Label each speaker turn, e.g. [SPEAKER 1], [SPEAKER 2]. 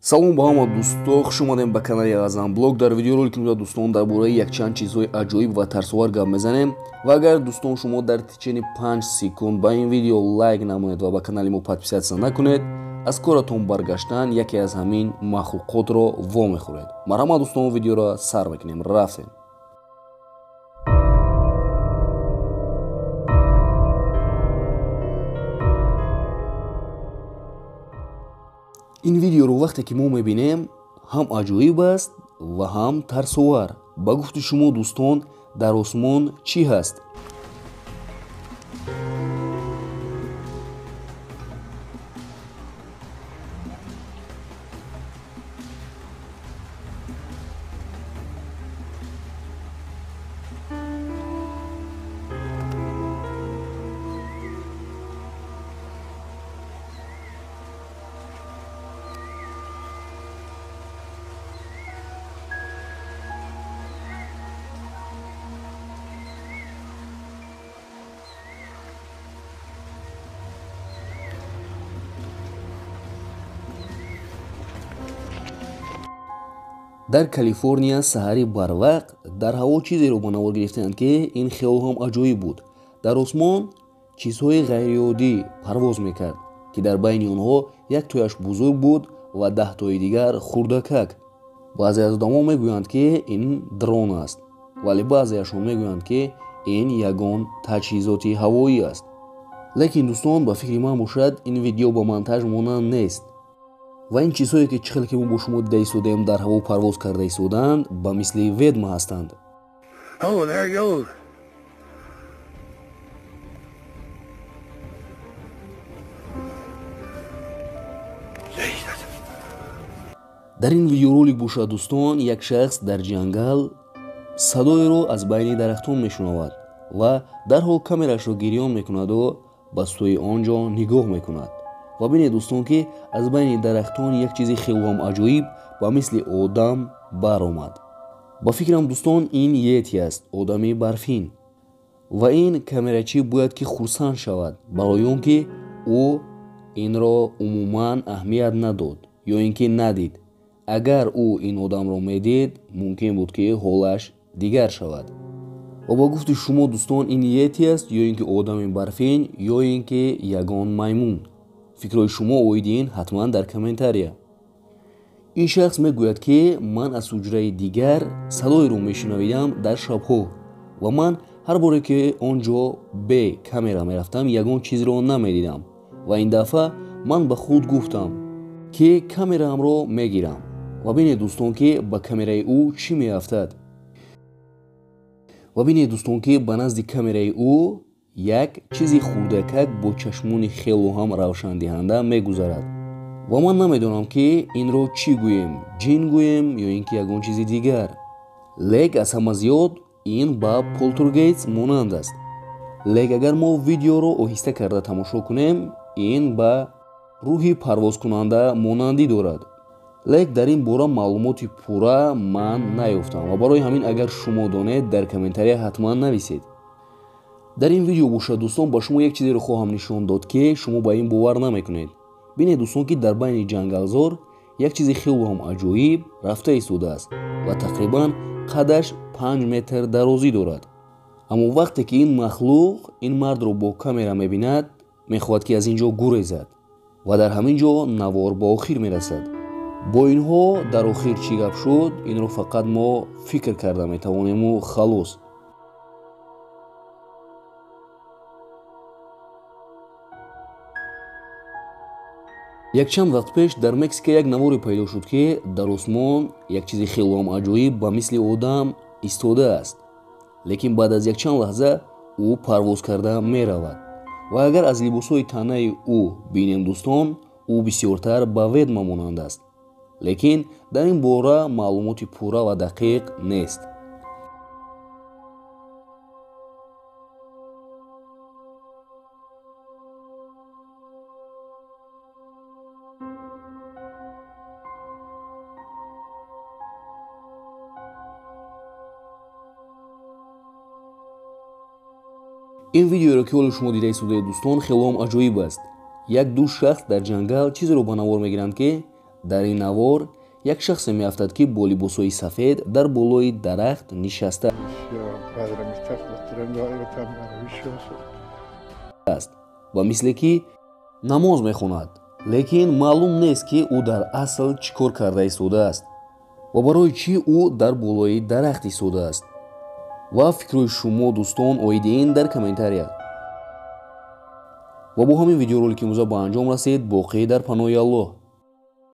[SPEAKER 1] Салом ба ҳама дӯсто, хуш омадем ба канали Азам Блог. Дар видеоролики имрӯза дӯстон дар бораи якчанд чизҳои аҷоиб ва тарсовар гап мезанем. Ва агар дӯстон шумо дар течени 5 секунд ба ин видео лайк намоед ва ба канали мо подписаться накунед, аз коратон баргаштан яке аз ҳамин махлуқотро вомехӯред. Марҳамат дӯстон, видеоро сар мекунем. Рафтем. Ин видеоро вақте ки мо мебинем, ҳам аҷоиб аст ва ҳам тарсовар. Ба гуфти шумо дӯстон, дар осмон чӣ ҳаст? Дар Калифорния саҳари барвақт дар ҳаво чизеро ба навор гирифтанд, ки ин хело ҳам аҷоиб буд. Дар осмон чизҳои ғайриоддӣ парвоз мекард, ки дар байни онҳо як тояш бузург буд ва 10 тои дигар хурдакак. Баъзе аз одамон мегӯянд, ки ин дрон аст, вале баъзеашон мегӯянд, ки ин ягон таҷҳизоти ҳавоӣ аст. Лекин дӯстон, ба фикри ман бошад, ин видео ба монтаж монанд нест. Ва ин чизҳое ки чӣ хел ки мо бо шумо дида истодаем дар ҳаво парвоз карда истодаанд, ба мисли ведма ҳастанд.
[SPEAKER 2] Oh, there it goes. Jesus.
[SPEAKER 1] Дар ин видеоролик бошад дӯстон, як шахс дар ҷангал садоеро аз байни дарахтон мешунавад ва дарҳол камерашро гирён мекунаду ба сӯи он ҷо нигоҳ мекунад. Ва бинед дӯстон, ки аз байни дарахтон як чизи хелоам аҷоиб ба мисли одам баромад. Ба фикрам дӯстон, ин йети аст, одами барфин. Ва ин камерачӣ бояд ки хурсанд шавад, барои он ки ӯ инро умуман аҳамият надод ё ин ки надид. Агар ӯ ин одамро медид, мумкин буд ки ҳолаш дигар шавад. Ва ба гуфти шумо дӯстон, ин йети аст ё ин ки одами барфин ё ин ки ягон маймун? Фикрҳои шумо оиди ин ҳатман дар комментария. Ин шахс мегӯяд, ки ман аз ҳуҷраи дигар садоеро мешунавидам дар шабҳо ва ман ҳар боре ки он ҷо бе камера мерафтам, ягон чизро намедидам. Ва ин дафъа ман ба худ гуфтам, ки камераамро мегирам. Ва бинед дӯстон, ки ба камераи ӯ чӣ меафтад. Ва бинед дӯстон, ки ба назди камераи ӯ як чизи хурдакак бо чашмони хело ҳам равшандиҳанда мегузарад. Ва ман намедонам, ки инро чӣ гӯем, ҷин гӯем ё ин ки ягон чизи дигар. Лек аз ҳама зиёд ин ба полтергейст монанд аст. Лек агар мо видеоро оҳиста карда тамошо кунем, ин ба рӯҳи парвозкунанда монандӣ дорад. Лек дар ин бора маълумоти пурра ман наёфтам ва барои ҳамин агар шумо донед, дар комментария ҳатман нависед. Дар ин видео бошад дӯстон, ба шумо як чизеро хоҳам нишон дод, ки шумо ба ин бовар намекунед. Бинед дӯстон, ки дар байни ҷангалзор як чизи хело ҳам аҷоиб рафта истодааст ва тақрибан қадаш 5 метр дарозӣ дорад. Аммо вақте ки ин махлуқ ин мардро бо камера мебинад, мехоҳад ки аз ин ҷо гурезад ва дар ҳамин ҷо навор ба охир мерасад. Бо инҳо дар охир чӣ гап шуд, инро фақат мо фикр карда метавонему халос. Якчанд вақт пеш дар Мексика як наворе пайдо шуд, ки дар осмон як чизи хелоам аҷоиб ба мисли одам истодааст. Лекин баъд аз якчанд лаҳза ӯ парвоз карда меравад. Ва агар аз либосҳои танаи ӯ бинем дӯстон, ӯ бисёртар ба ведма монанд аст. Лекин дар ин бора маълумоти пурра ва дақиқ нест. Ин видеоро ки ҳоло шумо дида истодаед дӯстон, хелоам аҷоиб аст. Як ду шахс дар ҷангал чизеро ба навор мегиранд, ки Дар ин навор як шахсе меафтад, ки бо либосҳои сафед дар болои дарахт нишаста аст ва мисле ки намоз мехонад, лекин маълум нест, ки ӯ дар асл чӣ кор карда истодааст ва барои чӣ ӯ дар болои дарахт истодааст. Ва фикрҳои шумо, дӯстон, оиди ин дар комментария. Ва бо ҳамин видеоролики имрӯза ба анҷом расид. Боқӣ дар паноҳи Аллоҳ.